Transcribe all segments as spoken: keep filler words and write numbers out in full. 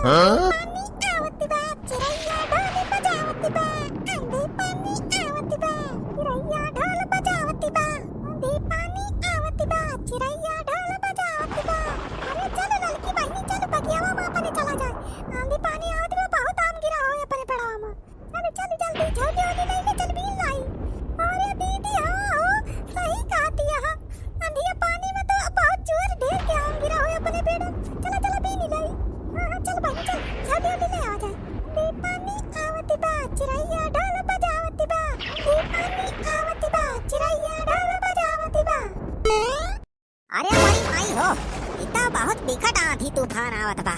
हाँ? पानी आवत बा, चिरैया ढोल बजावत बा। आंधी पानी आवत बा, चिरैया ढोल बजावत बा। आंधी पानी आवत बा, चिरैया ढोल बजावत बा। अरे चल ललकी बहिनी, चल बगियावा मा अपने चला जाए। आंधी पानी आवत बा, बहुत आम गिरा होए अपने पेड़वा मा। चल, चल, जल्दी झोली ओली लइके चल बीन लाई। अरे दीदी, हाँ हो, सही कहत हिया। अंधिया पानी में तो बहुत जोर ढेर के आम गिरा होए अपने पेड़। चला, चला, बीन लाई। हाँ, हाँ, चल बहिनी, चल, झोली ओली ले आ जाए। आंधी पानी आवत बा, चिरैया ढोल बजावत बा। आंधी पानी आवत बा, चिरैया ढोल बजावत बा। अरे मोरी माई हो, ई त बहुत बिकट आंधी तूफान आवत बा।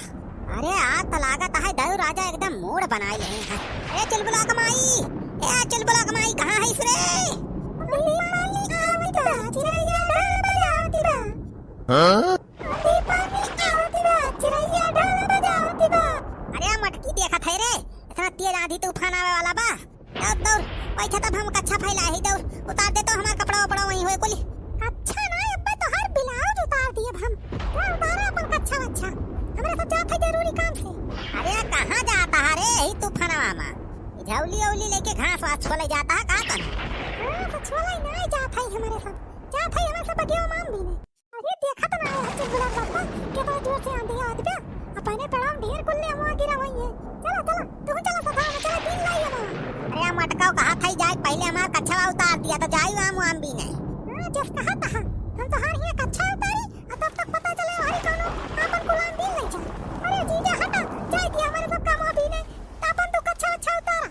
अरे आज त लागत है दऊ राजा एकदम मूड बनाई लेहे हैं। ए चुलबुला के माई, ए चुलबुला के माई, कहाँ है रे? हाँ? अरे मटकी देखत है रे, इतना तेज आंधी तूफान आवे वाला बा। दौड़, दौड़, वही खेतब हम कच्छा फैला ही, दौड़, उतार दे तो हमार कपड़ा वपड़ा वहीं होए कुल। कच्छा ना, अब्बे तोहार ब्लाउज उतार दियब हम। जा उतारा अपन कच्छा वच्छा, हमरा सब जात है जरूरी काम से। अरे कहाँ जाता है रे, यही तूफानवा मा? झौली औली लेके घास वास छोले जाता है का तन? घास छोले ना जात है हमारे सब, जात है हमारे सब बगिया माम भी नहीं। अरे देखत ना है चुलबुला बापा, केतना जोर से आंधी आवत बा। अपने पेड़वा में ढेर कुल्ले अमवा गिरा हुई है। चला, चला, तू चला सथा में, चला बीन लाई अमवा। अरे मटकाओ कहा था जाए, पहले हमार कच्छवा उतार दिया तो जाई आम वाम बीने। हाँ, जस कहा था, हम तोहार हिया कच्छा उतारी, आ तब तक पता चले हरी कौनो आपन गुलाम बीन ले जाए। अरे जीजा हटा, जाए दिया हमारे सब काम बीने, त अपन तू कच्छा वच्छा उतारा।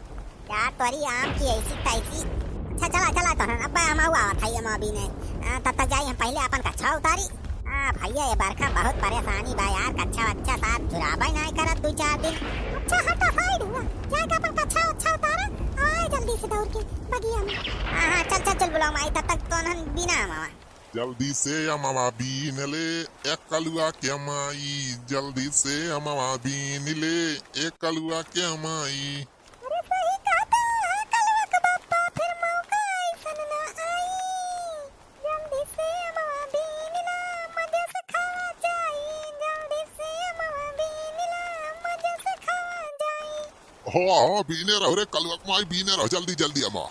का तोरी आम की ऐसी तैसी। अच्छा चला चला तोहन, अब हम आऊ आवत है हम अभी नहीं। आ, तब तक जाई हम पहले अपन कच्छा उतारी। आ भैया ये बरखा बहुत परेशानी बा यार, कच्छा वच्छा सार झुराबे नाय करत दू चार दिन। अच्छा हटा साइड हुआ, जाके अपन कच्छा वच्छा उतारा, आए जल्दी से दौड़ के बगिया में। हाँ हाँ चल चल चुलबुला माई, तब तक तोहन बिना मावा। जल्दी से अमवा बीन ले, ए कलुआ के माई, जल्दी से अमवा बीन ले, ए कलुआ के माई। अरे सही कहता है कलुआ के बापा, फिर मौका ऐसन ना आई। जल्दी से अमवा बीन ला, मजे से खावा जाई, जल्दी से अमवा बीन ला, मजे से खावा जाई। हो, हो, बीने रहो रे कलुआ के माई, बीने रहो, जल्दी, जल्दी अमवा।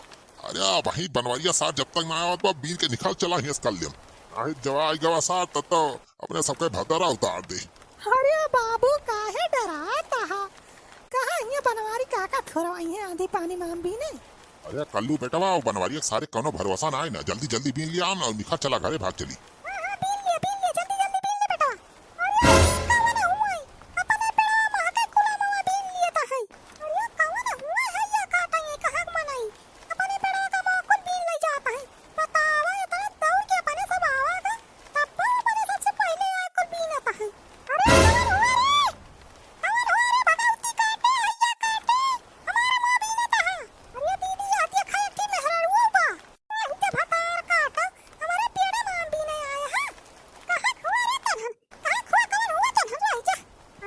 अरे, आ भाई, बनवरिया सार जब तक ना आवत बा, बीन के निकाल चला हियस कर लेम। आहे, जवा आई गवा सार, तब तो अपने सबके भदरा उतार दे। अरे बाबू, काहे डरात हा? कहाँ हिया बनवारी काका थोरवाई है आंधी पानी माम बीने? अरे कल्लू बेटवा, वो बनवारी के सारे कौनो भरोसा ना आए ना, जल्दी जल्दी बीन लिया आम ना, निकाल चला घरे भाग चली। हाँ, हाँ, बीन लिया, बीन लिया, जल्दी, जल्दी बीन ले बेटवा। अरे, ई कवन हुआ है? अपने पेड़वा मा के कुला मावा बीन लिया ता है। अरे, कवन हुआ है या काटा ये कहाँ के मनाई? अपने पेड़वा का मावा कुल बीन ले जाता है। बतावा, इतना दौड़ के अपने सब आवा था, तब वो अपने सबसे पहले आए कुल बीन आता है। अरे, कवन हुआ रे? कवन हुआ रे? भगवती काटे, हैया काटे, हमारा मावा बीन आता है। अरे दीदी, आ देखा, एक ठे मेहरारू बा। आ, इनके भतार काटा, हमारे पेड़े मा आम बीने आए हैं। कहाँ हुआ रे तनहन? कहाँ हुआ, कौन हुआ तनहन? रह जा।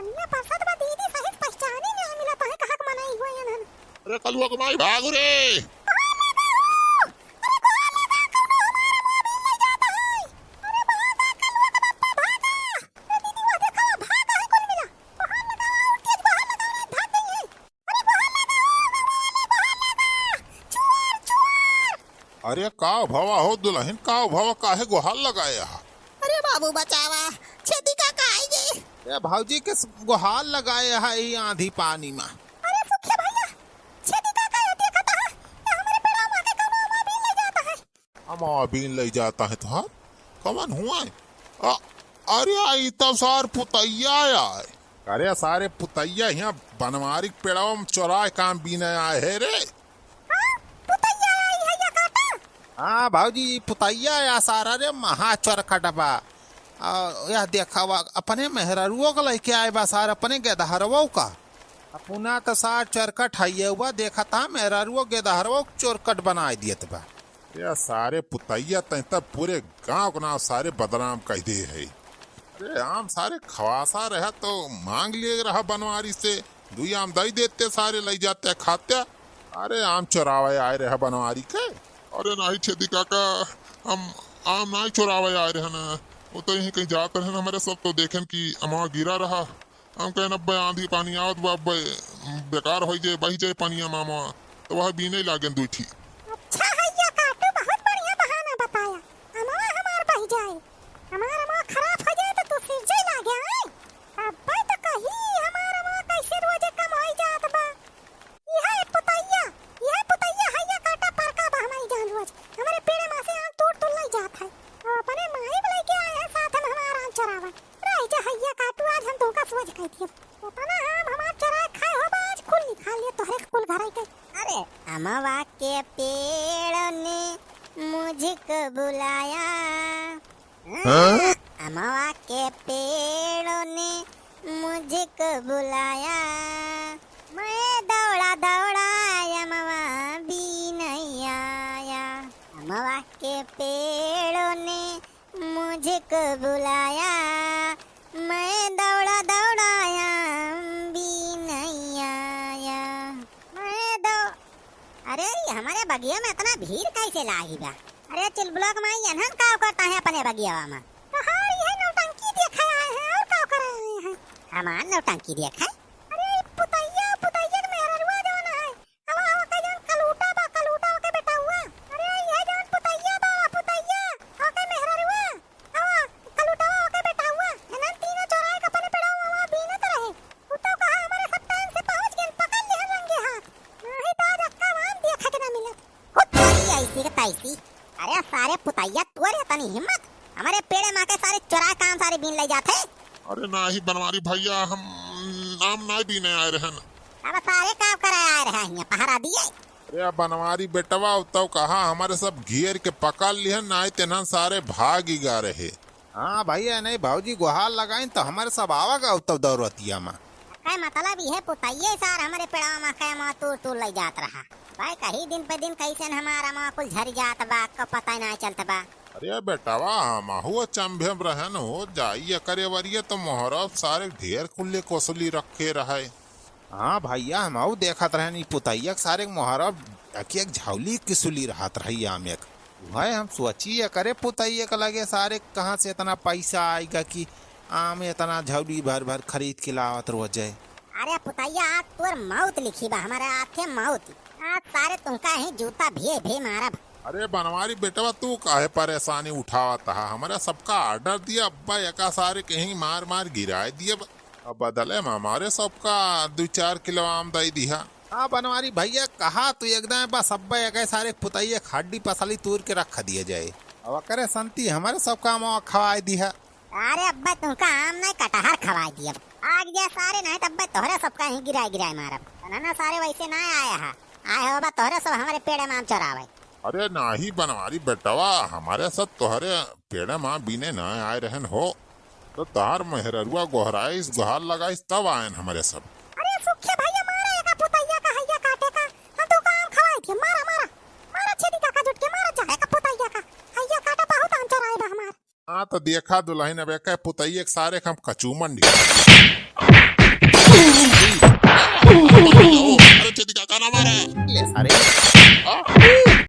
अन्य परसत बा दीदी, सही पहचाने में मिला तो है, कहाँ के मनाई हुआ ये नहन। अरे कलुआ के माई भाग रे। कहाँ लगा हो? अरे कहाँ लगा? कौनो हमारे माँ बीन ले जाता है। अरे भागा, कलुआ के बप्पा भागा। अरे दीदी, वो देखा, भागा है कुल मिला। बाहर लगा, और तेज बाहर लगा, और भाग गई है। अरे गोहार लगा, ओ गंवाले, गोहार लगा। चुअर, चुअर। अरे का भवा हो दुलहिन, का भवा, काहे गोहार लगाए हा? अरे बाबू बचावा, छेदी काका आई गए। ए भौजी के स-, गोहार लगाए हा ई आंधी पानी मा। अरे सुखे भैया, छेदी काका ये देखता है, ये हमारे पेड़वा मा के कमा मा भी ले जाता है। अमवा बीन लई जाता है तोहार? कवन हुआ है? अ-, अरे, आ, ई तब सार पुतैया आए। अरे, सारे पुतैया हियाँ बनवारी के पेड़वा में चोराए काम बीने आए है रे। हाँ, पुतैया आई है या काटा? हाँ, भौजी, ई पुतैया या सारा रे महा चोरकट बा। आ, यह देखावा, अपने मेहरारुओ के लइके आए बा सार, अपने गेदहरवो का। अपना त सार चोरकट हइये बा, देखत हा मेहरारुओ गेदहरवो चोरकट बनाए दियत बा। या सारे पुतैया तैं तब पूरे गांव के नाम सारे बदनाम कह दे है। अरे आम सारे खवासा रहा तो मांग लिए रहा बनवारी से, दुई आम दई देते सारे लई जाते खाते। अरे आम चोरावे आए रहा बनवारी के। अरे नाही छेदी काका, हम आम नाही चोरावे आए रहे ना, वो तो यहीं कहीं जात रहे ना, हमारे सब तो देखेन कि अमवा गिरा रहा, हम कहेन अब्बे आँधी पानी आवत बा, अब्बे बेकार होइ जाए, बहि जाए पनिया मा अमवा, त वह बीने लागेन दुइ ठी। अच्छा हैया काटू, बहुत बढ़िया बहाना बताया। अमवा हमार बहि जाए, हमार अमवा खराब होइ जाए त तू सिरजै लागे, आय? अब्बे त कही हमार अमवा कैसे रोजे कम होइ जात बा। इहे पुतैया, इहे पुतैया हैया काटा परका बा हमारी जान रोज। हमरे पेड़े मा से आम तूर तूर लइ जात है। अउ अपने माई ब लइके आए हैं साथ मा हमार आम चोरावन। रहि जा हैया काटू, आज हम तुहका सोझ कहि दियब। एतना आम हमार चोराए खाए हो बा, आज कुल निकाल लिए तोहरे कुल घरइ के। अरे, अमवा के पेड़ ने मुझको बुलाया। हाँ? अमवा के पेड़ों ने मुझको बुलाया, मैं दौड़ा दौड़ा अमवा बीने आया। अमवा के पेड़ों ने मुझको बुलाया, मैं दौड़ा दौड़ा अम बीने आया। मैं दौ-, अरे, ई हमरे बगिया मा एतना भीड़ कैसे लागी बा? अरे चुलबुला क माई, एनहन काव करत है अपने बगियावा मा? तोहार इहे नौटंकी देखे आए हैं, अउर काव करे आए हैं? हमार नौटंकी देखे? अरे ई पुतैया, पुतैया क मेहररुआ जवन है, अब ओके जवन कलूटा बा, कलूटा ओके बेटउआ। अरे इहे जवन पुतैया बा, पुतैया, ओके मेहररुआ, अब कलूटवा ओके बेटउआ। एनहन तीनों चोराए क अपने पेड़वा मा बीनत रहे। उ तो कहा हमरे सब टाइम से पहुँच गए, पकड़ लिहे रंगे हाथ। नहीं तो आज अक्का वाम देखे के ना मिलत। हो तोरी ऐसी के तैसी। अरे सारे पुतैया, तोरे तनी हिम्मत, हमरे पेड़े मा के सारे चोराए क आम सारे बीन लइ जात है। अरे नाही बनवारी भैया, हम आम नाही बीने आए रहन। अब सारे काव करे आए रहे हियाँ पहरा दिए। अरे बनवारी बेटवा, उ तो कहा हमरे सब घेर के पकड़ लिहन, नाही तेनहन सारे भागी गा रहे। हाँ भैया, नहीं भौजी गोहार लगाइन तो हमरे सब आवा गा उ तो दौरतिया मा। अक्का मतलब इहे पुतैये सार हमरे पेड़वा मा के अमवा तूर तूर लइ जात रहा। भाई कही दिन पे दिन कैसे न हमार अमवा कुल झरि जात बा, को पता ही नाही चलत बा। अरे बेटवा, हमहू अचंभे मा रहन हो, जाई एकरे वरिये तो मोहरब सारे ढेर कुल्ले कोसली रखे रहे। हाँ भैया, हमहू देखत रहन ई पुतैया के सारे के मोहरब एक एक झौली किसुली रहत रही आम एक। वह हम सोची एकरे पुतैया के लगे सारे कहाँ से एतना पैसा आइगा कि आम एतना झौली भर भर खरीद के लावत रोजे। अरे पुतैया, आज तोर मौत लिखी बा, हमरे हाथे मौत। आज सारे तुमका ही जूता भे भे मारब। अरे बनवारी बेटवा, तू काहे परेशानी उठावत हा? हमरे सबका order दिया, अब्बा एका सारे कहीं मार मार गिराए दिया। अब बदले मा हमरे सबका दुइ चार किलो आम दइ दिहा। हाँ बनवारी भैया, कहा तू एकदम बस अब्बा एके सारे पुतैया क हड्डी पसली तूर के रख दिया जाए। अब करे संती हमरे सबका आम खवाए दिहा। अरे अब्बा तुमका आम नहीं कटहर खवाए दिया। आग जा सारे नहीं तब्बे तोहरे सबका ही गिराए गिराए मारब। ना ना सारे वैसे ना आया है। आए हो बा तोहरे सब हमरे पेड़े मा आम चोरावे। अरे नाही बनवारी बेटवा, हमरे सब तोहरे पेड़े मा बीने ना आए रहन हो। तो तोहार मेहररुआ गोहराइस, गोहार लगाइस तब आएन हमरे सब। अरे सुखे भैया मारा एका पुतैया का हैया काटे का, हम तो काम खवाए थे, मारा मारा। मारा छेदी काका जुट के मारा जा एका पुतैया का हैया काटा बहुत आम चोराए बा हमार। हाँ, तो देखा दुलहिन, अब एके पुतैये के सारे के हम कचूमन निकाल। अरे छेदी काका ना मारा। ले सारे। हाँ?